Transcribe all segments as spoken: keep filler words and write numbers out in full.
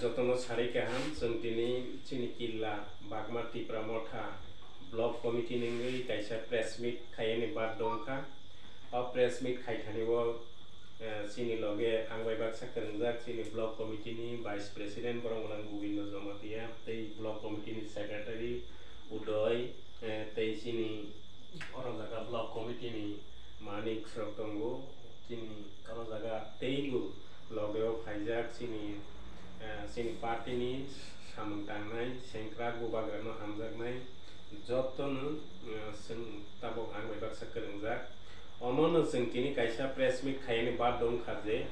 Jotono sarai kaham, chwng tini chini Killa Bagma Tipra Motha Block Committee ni wngwi kaisa press meet khaiyani bad dongkha. O press meet khaithani o, eh, chini loge ang bai baksa kwrwngjak chini Block Committee ni Vice President borok gwnang Gobindo Jamatia tei Block Committee ni Secretary Udoy, eh, tei chini oro jaga Block Committee ni Manik srok tongo. Chini oro jaga teibo logeo phaijak chini, eh, chini party ni samung tangnai sengkrak bubagrano hamjaknai jotono, eh, chwng tabuk ang bai baksa kwrwngjak. Omono chwng tini kaisa press meet khaiyani bad dongkha je,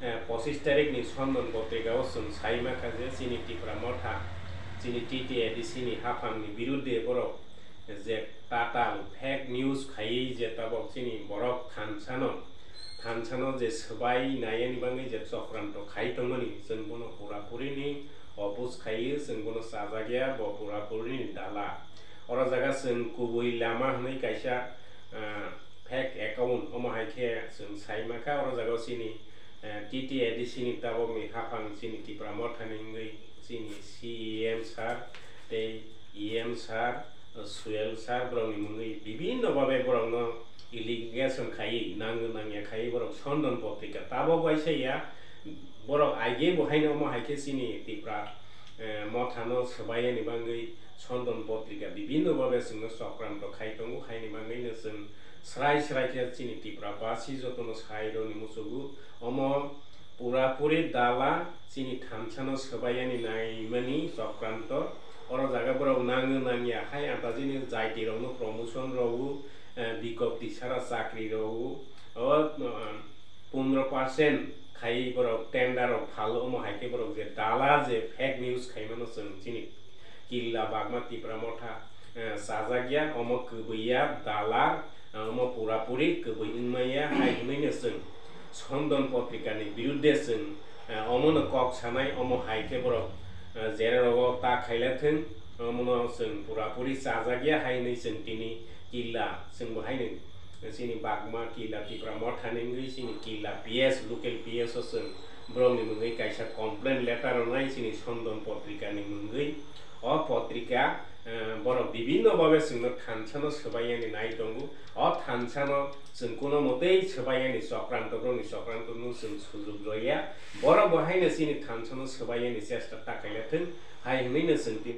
eh, pochis tarik ni Sondon Potrika o chwng sai mankha je chini Tipra Motha, chini T T A D C ni haphang ni birudde borok je tatal fake news khaiwi je tabok chini borok thansano, thansano je swbai naiyani bagwi je chokranto khai tongmani, chwng bono purapurini oppose khaiwi, chwng bono chajak ya, bo purapurini dala. Oro jaga chwng kubui lama hwnwi kaisa, ah, fake account, omo hai khe chwng sai mankha, oro jaga chini, eh, T T A D C ni tabokni haphang chini Tipra Mothani wngwi chini C E M sir tei E M sir, Suel sir borokni mungwi bibinno babe borokno allegation khaiwi, nangwi nangya khaiwi borok Sondon Potrika tabok waisa ya, borok aige bo haino omo hai khe chini Tipra, eh, Mothano swbaiyani bagwi Sondon Potrika bibinno babe chwngno chokranto khai tongo, haini bagwino chwng srai srai khe chini Tipra basi jotono sai rwni muchugo. Omo purapuri dala chini thansano swbaiyani naimani chokranto. Oro jaga borok nangwi nangya hai antajini jaitirokno promotion rwo, eh, bikok tisara chakri rwo. O, eh, pondro percent khai borok tender rok phalo, omo hai khe borok je dala je fake news khaimano chwng chini Killa Bagma Tipra Motha, eh, chajak ya, omo kwbwi ya, dala, eh, omo purapuri kwbwi wngmaya, hai hwnwi no chwng Sondon Potrika ni birudde chwng, eh, omo no kok sanai, omo hai khe borok, eh, jera rogo ta khaila thwng, omo no chwng purapuri chajak ya, hai hwnwi chwng tini Killa chwng bo hai hwnwi chini Bagma Killa Tipra Motha ni wngwi chini Killa P S, local P S o chwng borokni mungwi kaisa complaint letter rwnai chini Sondon Potrika ni mungwi. O potrika, eh, borok bibinno babe chwngno thansano swbaiyani nai tongo. O thansano chwng kuno motei swbaiyani chokranto, borokni chokranto no chwng sujuk rwya. Borok bo haino chini thansano swbaiyani chesta ta khaila thwng, hai hwnwi no chwng tini